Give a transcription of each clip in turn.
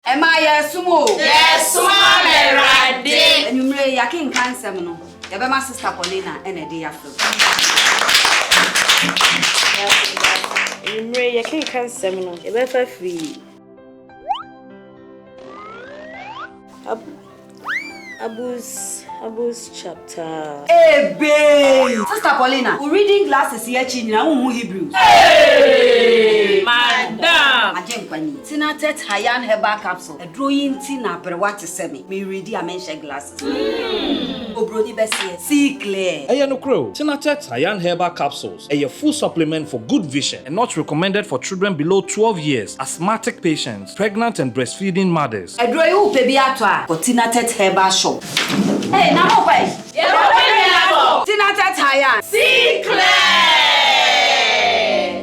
Ɛmaa yɛresom o. Yɛresom ama Awurade. Anwummere yi, yɛakenkan nsɛm no, yɛbɛma Sista Paulina na ɛde afa mu. Anwummere yi, yɛkenkan nsɛm no, yɛbɛfa afiri Abus Abus chapter. Ebei! Sister Paulina, wo reading glasses yi akyi nyinaa wonhu Hebrews. Madam! Agyenkwa ni. Tinatet Hayan Herbal Capsule, aduro yi nti na aberewa te sɛ me, me readi a menhyɛ glasses. Obroni bɛseɛ, see clear. Ɛyɛ nokorɛ o, Tinatet Hayan Herbal Capsules ɛyɛ full supplement for good vision and not recommended for children below 12 years, asthmatic patients, pregnant and breastfeeding mothers. Aduro yi wopɛ bi atɔ a, kɔ Tinatet Herbal Shop. Hey, na mo kɔ ɛ? Yɛkɔ pɛ bi atɔ. Tinatet Hayan. See clear!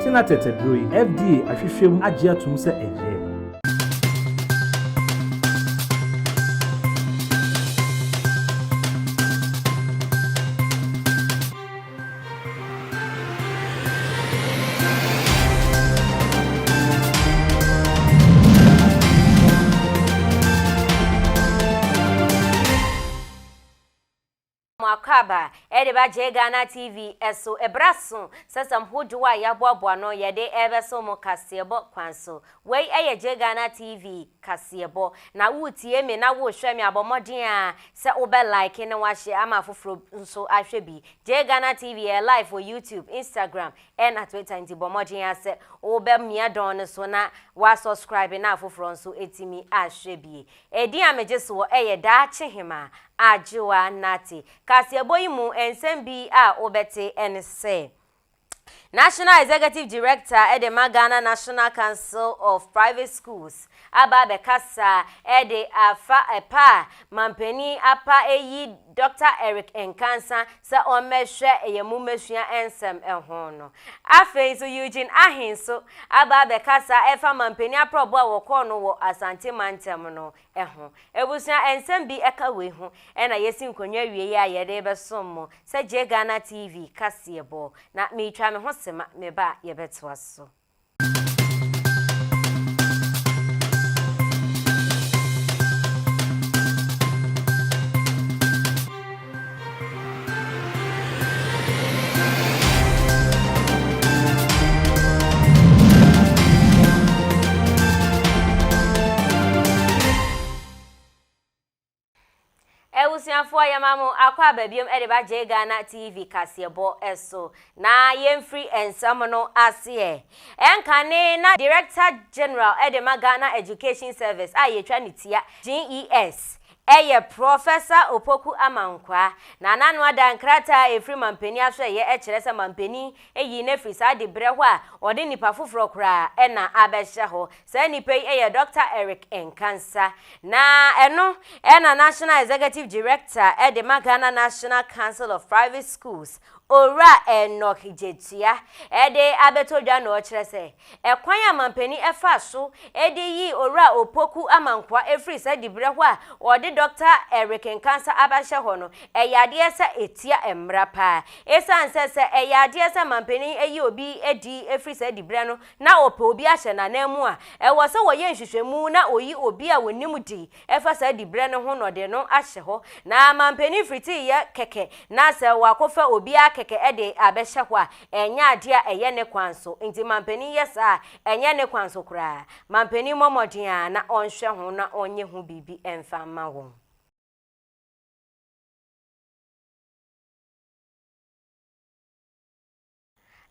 Tinatet aduro yi, FDA ahwehwɛ mu agye atom sɛ ɛyɛ. Mo akwaaba de ba Jay Ghana TV so. Ɛberɛ aso sɛ sɛm hodoɔ a yɛaboaboa ano yɛde rebɛso mo kaseɛbɔ kwan so. Wei yɛ Jay Ghana TV kaseɛbɔ. Na woretie me na worehwɛ me a, bɔ mmɔden ara sɛ wobɛ like na woahyɛ ama afoforɔ nso ahwɛ bi. Jay Ghana TV yɛ live wɔ YouTube, Instagram ɛna Twitter nti bɔ mmɔden ara sɛ wobɛ mia dɔn no so na wa subscribe na afoforɔ nso atumi ahwɛ bi. Edin a megye soɔ ɛyɛ Daakye Hemaa Adwoa Nartey. Kaseɛbɔ yi mu nsɛm bi a wobɛte ɛne sɛ. National Executive Director de ma Ghana National Council of Private Schools aba abɛkasa de afa ɛpa a manpanin apa ayi Dɔkta Eric Nkansah sɛ ɔmmɛhwɛ yɛn mmomasua nsɛm ho no. Afei nso Eugene Ahe nso aba abɛkasa ɛfa manpanin aprɔbɔ a wɔkɔɔ no wɔ Asante mantam no ho. Abusua nsɛm bi ka wei ho na yɛasi nkonnwa awiei a yɛde rebɛsom mo sɛ Gye Ghana TV kaseɛbɔ. Na meretwa me ho sema, meba a yɛbɛtoa so. Abusuafoɔ yɛma mo akɔ aba biom de ba Jay Ghana TV kaseɛbɔ so na yɛmfiri nsɛm no aseɛ. Ɛnkane na Director General de ma Ghana Education Service a yɛtwa ne tia, GES, yɛ Professor Opoku Amankwaa. Na n'ano ada nkrataa a ɛfiri mampanin asoɛeɛ kyerɛ sɛ mampanin yii no afiri saa diberɛ hɔ a ɔde nnipa foforɔ koraa na abɛhyɛ hɔ. Saa nipa yi yɛ Dɔkta Eric Nkansah. Na ɛno na National Executive Director de ma Ghana National Council of Private Schools, Owura Enoch Gyetua de abɛtɔ dwa na ɔkyerɛ sɛ, ɛkwan a mampanin faa so de yii Owura Opoku Amankwah firii saa diberɛ hɔ a ɔde Dɔkta Eric Nkansah abɛhyɛ hɔ no, ɛyɛ adeɛ sɛ ɛtia mmara paa. Ɛsiane sɛ sɛ ɛyɛ adeɛ sɛ mampanin yi obi di firi saa diberɛ no na ɔpɛ obi ahyɛ n'ananmu a, ɛwɔ sɛ wɔyɛ nhwehwɛmu na oyi obi a onim de fa saa diberɛ no ho na ɔde no ahyɛ hɔ. Na mampanin firitiiɛ kɛkɛ na sɛ wakɔfa obiara kɛkɛ de abɛhyɛ hɔ a, ɛnyɛ adeɛ a ɛyɛ ne kwan so. Nti mampanin yɛ saa a, ɛnyɛ ne kwan so koraa. Mampanin mmɔ mmɔden ara na ɔnhwɛ ho na ɔnyɛ ho biribi mfa mma wɔn.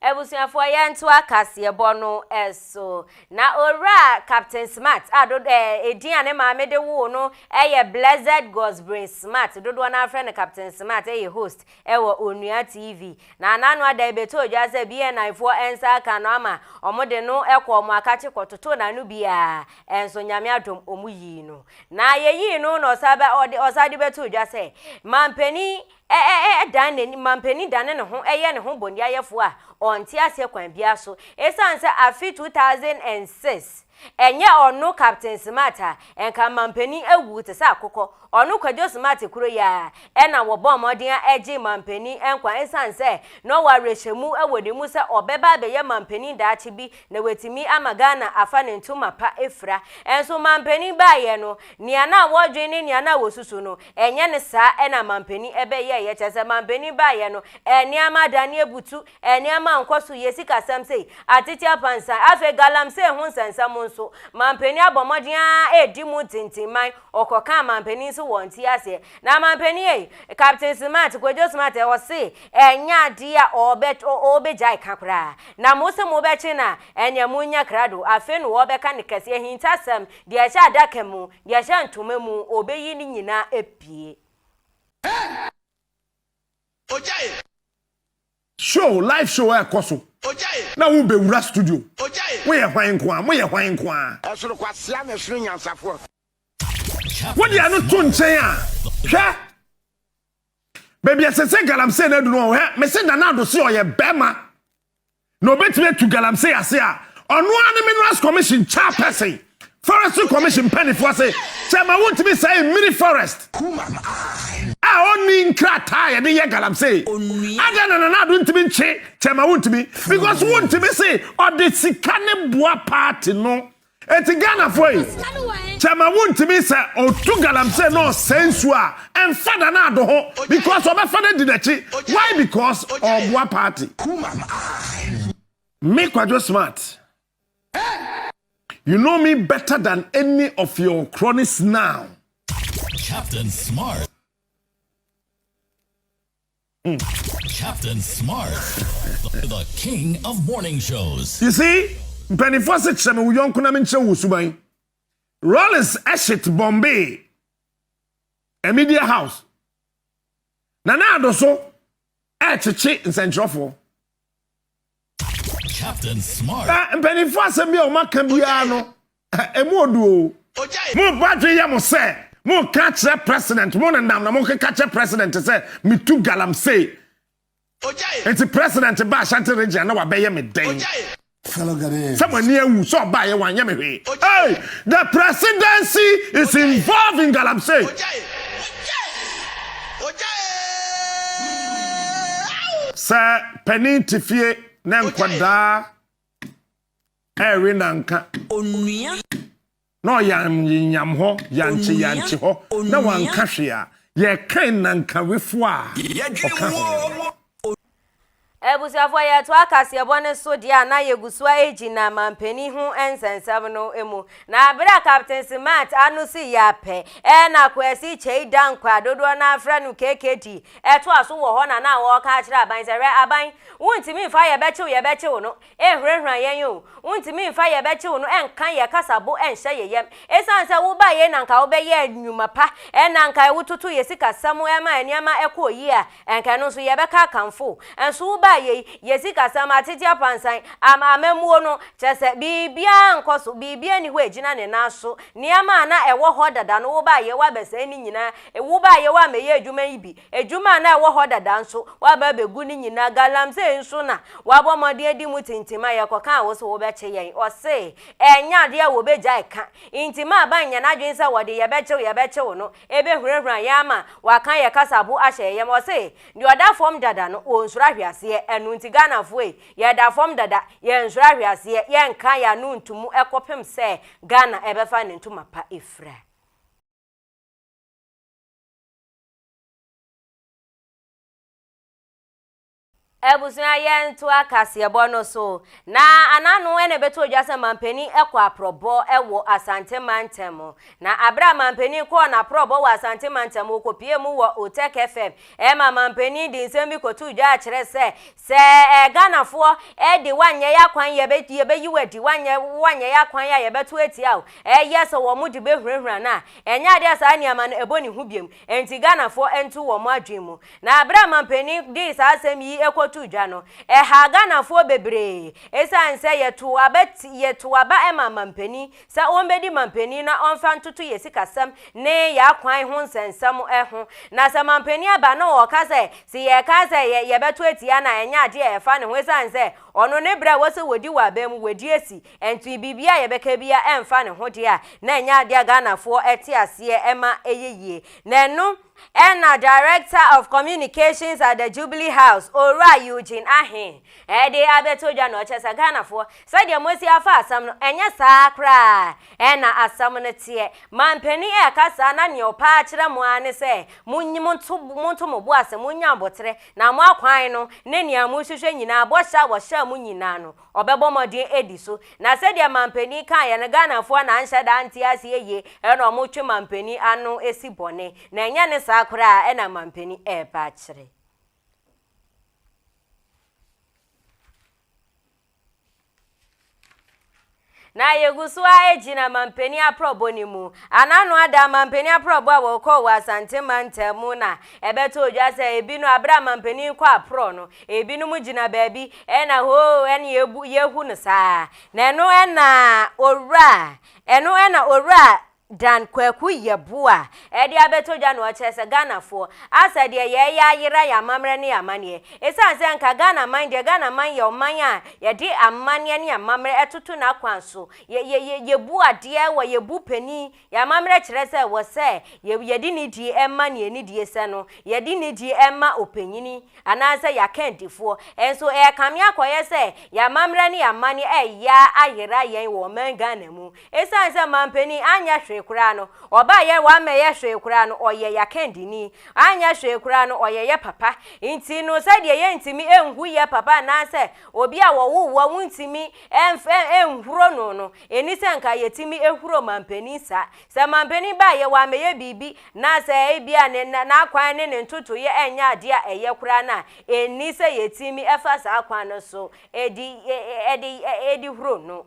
Abusuafoɔ yɛntoa kaseɛbɔ no so. Na Owura Captain Smart a dodo ɛɛ edin a ne maame de woo no yɛ Blessed Gosbrain Smart, dodoɔ no ara frɛ no Captain Smart yɛ host wɔ Onua TV. Na n'ano ada ɛbɛtɔɔ dwa sɛ BNI foɔ nsa aka no ama wɔde no kɔɔ wɔn akakye kɔtotoo n'ano biara nso Nyame adom wɔn yii no. Na yɛyii no na ɔsan bɛ ɔde ɔsan de bɛtoo dwa sɛ mampanin Ɛ-ɛ-ɛ dan n'ani, mampanin dane ne ho yɛ ne ho bonniayɛfoɔ a ɔnte aseɛ kwan biara so. Ɛsiane sɛ afe 2006 Ɛnyɛ ɔno Captain Smart a, nka mampanin awu te sɛ akokɔ. Ɔno Kwadwo Smart koro yi ara na wɔbɔɔ mmɔden a gyee mampanin nkwa esiane sɛ na ɔwɔ awerɛhyɛmu wɔ ne mu sɛ ɔbɛba abɛyɛ mampanin daakye bi na watumi ama Ghana afa ne ntoma pa afira. Nso mampanin baeɛ no, nea na wɔdwen ne nea na wɔsusu no, ɛnyɛ ne saa na mampanin bɛyɛeɛ. Kyerɛ sɛ mampanin baeɛ no, nneɛma adane abutu, Nneɛma nkɔ so yie, sikasɛm sei, atete apansan, afei galamsey ho nsɛnsɛm nso, mampanin abɔ mmɔden ara redi mu ntintimman, ɔkɔkaa mampanin nso wɔnte aseɛ. Na mampanin ei, Captain Smart, Kwadwo Smart, ɔse ɛnyɛ adeɛ a ɔbɛ, ɔbɛgyae ka koraa. Na mo se mobɛkye no a, ɛneɛ monyɛ krado, afei na ɔrebɛka no kɛseɛ, ahintasɛm, deɛ ɛhyɛ adaka mu, deɛ ɛhyɛ ntoma mu, ɔbɛyi ne nyinaa apue. Show, live show ɛkɔ so na wo bɛ wura studio. Wo yɛ hwan nko a? Mo yɛ hwan nko a? Ɛsono kwasea na ɛsono nyansafoɔ. Wo deɛ no to nkyɛn a, hwɛ baabi ɛsɛ sɛ galamsey no adu no, hwɛ, mese Nana Addo se ɔyɛ bɛrima na obetumi atu galamsey ase a, ɔno ara ne Minerals Commission chairperson, Forestry Commission mpanimfoɔ ase, kyɛ ma wontumi sɛe mmiri forest a ɔnni nkrataa a yɛde yɛ galamsey. Adɛn na Nana Addo ntumi nkye kyɛ ma wontumi? Because wontumi se ɔde sika ne boa party no. Eti Ghanafoɔ yi, kyɛ ma wontumi sɛ ɔtu galamsey na ɔsɛe nsuo a, ɛmfa Nana Addo ho because ɔbɛfa no adi n'akyi. Why? Because ɔreboa party. Me Kwadwo Smart, you know me better than any of your cronies now. Captain Smart. Captain Smart, the king of morning shows. You see, mpanimfoɔ se kyerɛ me wo yɔnko na menkyerɛ wo suban. Rawlings ɛhyet Bombay, a media house. Nana Addo so ɛrekyekye nsɛnkyerɛfoɔ. Captain Smart. Na mpanimfoɔ asɛm bi a wɔaka biara no, ɛmu odu o. Mo badwe yɛ mo sɛ moka kyerɛ president, mo nenam na mokeka kyerɛ president sɛ metu galamsey. Nti president ba Ashanti region na wabɛyɛ me dɛn? Sɛ mo ani awu sɛ ɔbaeɛ wanyɛ me hwee. Hey, the presidency is involved in galamsey. Sɛ panin te fie na nkwadaa ɛrewe nanka na ɔyamyam hɔ yankye yankye hɔ na wanka hwee a, yɛkan nankawefoɔ a ɔka ho. Abusuafoɔ, yɛtoa kaseɛbɔ no so deɛ a na yɛgu so ara gyina mampanin ho nsɛnsɛm no mu. Na berɛ a Captain Smart ano sii yɛ apɛ, ɛna Kwasi Kyei Dankwa a dodoɔ no ara frɛ no KKD ɛtoa so wɔ hɔ na na ɔreka akyerɛ aban sɛ, hwɛ aban, wontumi mfa yɛbɛkyew yɛbɛkyew no nhurahura yɛn o, wontumi mfa yɛbɛkyew no nka yɛ kasabo nhyɛ yɛ yam. Esiane sɛ wobaeɛ yi na anka wobɛyɛɛ nnwuma pa, ɛna anka wototo yɛ sikasɛm ma nneɛma kɔɔ yie a, Anka ɛno nso yɛbɛka akamfo wo. Nso wobaa yei, yɛ sikasɛm, atete apansan, am amammuo no, kyerɛ sɛ, biribiara nkɔ so, biribiara nni hɔ a ɛgyina ne nan so. Nneɛma a na ɛwɔ hɔ dada no, wobaa yei, woabɛsɛe ne nyinaa. Wobaa yei, woammɛyɛ adwuma yi bi. Adwuma a na ɛwɔ hɔ dada nso, woaba abɛgu ne nyinaa. Galamsey nso na woabɔ mmɔden adi mu tintim a yɛkɔkaa wo sɛ wobɛkye yɛn. Ɔse, ɛnyɛ adeɛ a wɔbɛgyae ka. Nti mma aban nnyɛ n'adwene sɛ wɔde yɛbɛkye wo, yɛbɛkye wo no. Ebehurahura yɛn ama wɔaka yɛn kasabo ahyɛ yɛn yam. Ɔse, deɛ ɔda fam dada no, ɔnsuro ahweaseɛ. Ɛno nti Ghanafoɔ ei, yɛda fam dada, yɛnsuro ahweaseɛ, yɛnka yɛn ano nto mu kɔpem sɛ Ghana ɛbɛfa ne ntoma pa afira. Abusua yɛntoa kaseɛbɔ no so. Na anano na ɛbɛtɔ dwa sɛ mampanin kɔ aprɔbɔ wɔ Asante mantam. Na aberɛ a mampanin kɔɔ n'aprɔbɔ wɔ Asante mantam, ɔkɔpuee mu wɔ Otec FM. Ɛma mampanin de nsɛm bi kɔtoo dwa kyerɛ sɛ, sɛ Ghanafoɔ de woanyɛ yɛ akwan yɛbɛyi wo adi, woanyɛ woanyɛ yɛ akwan a yɛbɛto atia wo, ɛyɛ sɛ wɔn de bɛhurahura no a, ɛnyɛ adeɛ a saa nneɛma no ɛbɔ ne ho biom. Enti Ghanafoɔ nto wɔn adwene mu. Na bere a manpanin dee saa asɛm yi kɔtoo. kɔtoo dwa no, ɛhaa Ghanafoɔ bebree ɛsiane sɛ yɛtoo aba ti yɛtoo aba maa mampanin sɛ ɔmmɛdi mampanin na ɔmfa ntoto yɛn sikasɛm ne yɛn akwan ho nsɛnsɛm ho. Na sɛ mampanin aba na ɔka sɛ se yɛka sɛ yɛ yɛbɛto atia no a ɛnyɛ adeɛ a ɛfa ne ho ɛsiane sɛ ɔno ne berɛ a ɛwɔ sɛ wɔdi wɔ aban mu wadi asi Ɛnti biribiara a yɛbɛka biara ɛmfa ne ho deɛ a, na ɛnyɛ adeɛ a Ghanafoɔ te aseɛ ma ɛyɛ yie. Na ɛno na Director of Communications at the Jubilee House, Owura Eugene Ahen, de abɛto dwa na ɔkyerɛ sɛ Ghanafoɔ, sɛdeɛ moasi afa asɛm no, ɛnyɛ saa koraa na asɛm no teɛ. Mampanin reka saa na nea ɔpɛ akyerɛ mo ara ne sɛ monyi monto monto mo bo ase, monnya aboterɛ, na mo akwan no ne nea mohwehwɛ nyinaa, bɔhyɛ a wɔhyɛɛ mo nyinaa no, Ɔbɛbɔ mmɔden adi so. Na sɛdeɛ mampanin kaeɛ no, Ghanafoɔ na anhyɛ da ante aseɛ yie ɛna wɔtwe mampanin ano si bɔne. Na ɛnyɛ ne saa koraa ɛna mampanin ɛreba akyerɛ. Na yɛgu so ara gyina mampanin aprɔbɔ no mu. Anano ada mampanin aprɔbɔ a wɔkɔɔ wɔ Asante mantam mu na ɛbɛtɔɔ dwa sɛ ebinom aberɛ a mampanin kɔ aprɔ no, Ebinom gyina baabi na hoo ɛne yɛbu yɛhu no saa. Na ɛno na owura ɛno na owura Dan Kwaku Yeboah ɛde abɛtɔ dwa na ɔkyerɛ sɛ Ghanafoɔ asɛ deɛ yɛyɛ ayera yɛn amammerɛ ne yɛn amanneɛ. Ɛsiane sɛ nka Ghana man deɛ Ghana man yɛ ɔman a yɛde amanneɛ ne amammerɛ ɛtoto n'akwan so. Yɛ yɛ yɛ yɛbu adeɛ wɔ yɛbu panin Yɛn amammerɛ kyerɛ sɛ wɔ sɛ yɛde nidie ma nea nidie sɛ no, yɛde nidie ma ɔpanyini anaasɛ yɛn akandifoɔ. Nso ɛrekame akɔyɛ sɛ yɛn amammerɛ ne yɛn amanneɛ reyɛ ayera yɛn wɔ ɔman Ghana mu. Ɛsiane sɛ manpanin anyɛ hwee koraa no, ɔbaeɛ wammɛyɛ hwee koraa no, ɔyɛ yɛn akandini. Anyɛ hwee koraa no, ɔyɛ yɛn papa. Nti no sɛdeɛ yɛntumi nhu yɛn papa anaasɛ obi a wɔwoo woɔ wontumi nhuro no no, Enni sɛ nka yɛtumi huro manpanin saa. Sɛ manpanin ba a, yɛwɔ amɛyɛ biribi, na sɛ ebia ne n'akwan ne ne ntotoeɛ ɛnyɛ adeɛ a ɛyɛ koraa no a, enni sɛ yɛtumi fa saa kwan no so de de de huro no.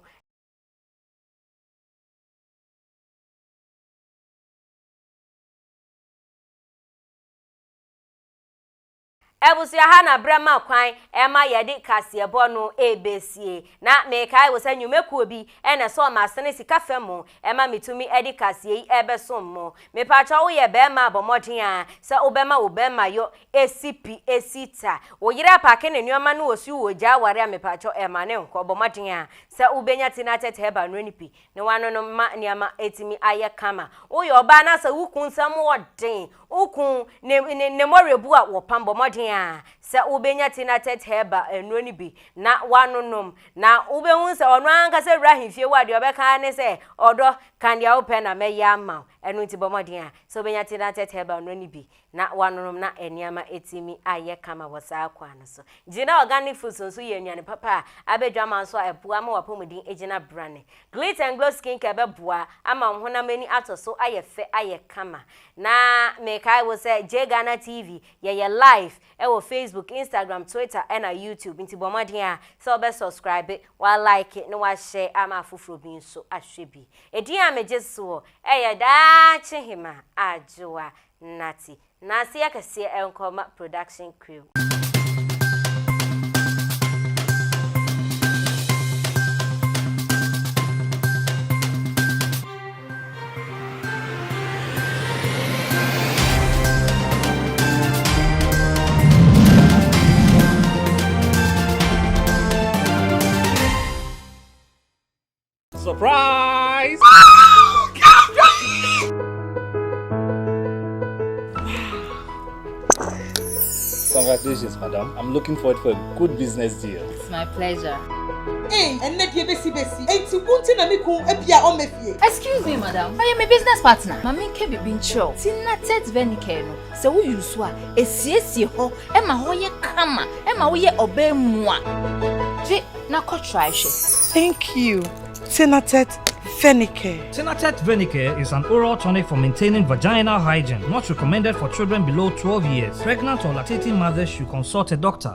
Abusua ha na berɛ ma kwan ma yɛde kaseɛbɔ no rebesie. Na mekae wo sɛ nnwumakuo bi na ɛsɔɔ m'asene sika fa mu ma metumi de kaseɛ yi rebɛsom mo. Mepakyɛw woyɛ barima a bɔ mmɔden ara sɛ wobɛma wo barima yɔ si pi si ta. Wo yere apake ne nneɛma na ɔsi wo ogya aware a mepakyɛw ɛma no nkɔ. Bɔ mmɔden ara sɛ wobɛnya Tinatet Herbal nnuro no bi na wanonom ma nneɛma atumi ayɛ kama. Woyɛ ɔbaa na sɛ wo kunu nsam wɔ den, wo kunu ne ne ne mmɔwerɛbu a wɔpam, bɔ mmɔden ara sɛ wobɛnya Tinatet Herbal nnuro no bi na wanonom. Na wobɛhu sɛ ɔno ankasa wura ahemfie hɔ a deɛ ɔbɛka ara ne sɛ, ɔdɔ, ka deɛ wopɛ na mɛyɛ ama wo. Ɛno nti bɔ mmɔden ara sɛ wobɛnya Tinatet Herbal nnuro no bi na wanonom na nneɛma atumi ayɛ kama wɔ saa kwan no so. Gyina Organic Foods nso yɛ nnuane papa a abɛdwaman so a ɛboa ma w'apɔmuden gyina brane. Glit and Glow Skincare bɛboa ama wo honam ani atɔ so ayɛ fɛ ayɛ kama. Na mekae wo sɛ Jay Ghana TV yɛyɛ live wɔ Facebook, Instagram, Twitter ɛna YouTube nti bɔ mmɔden a sɛ wobɛ subscribe, wa like na wa share ama afoforɔ bi nso ahwɛ bi. Edin a megye soɔ ɛyɛ Daakye Hema Adwoa Natty. Naaseɛ kɛseɛ ɛnkɔ ma production crew. Surprise! Congratulations, madam. I'm looking forward for a good business deal. It's my pleasure. Hey, ɛnɛ deɛ bɛsi bɛsi. Enti wo nti na me kun ebia ɔmmɛ fie. Excuse me, madam. I am a business partner. Ma menka biribi nkyerɛ wo. Tinatet Venicare no, sɛ wo use a, esiesie hɔ, ɛma hɔ yɛ kama, ɛma woyɛ ɔbaa mua. Gye na kɔ try hwɛ. Thank you, Tinatet Venicare. Tinatet Venicare is an oral tonic for maintaining vaginal hygiene, not recommended for children below 12 years. Pregnant or lactating mothers should consult a doctor.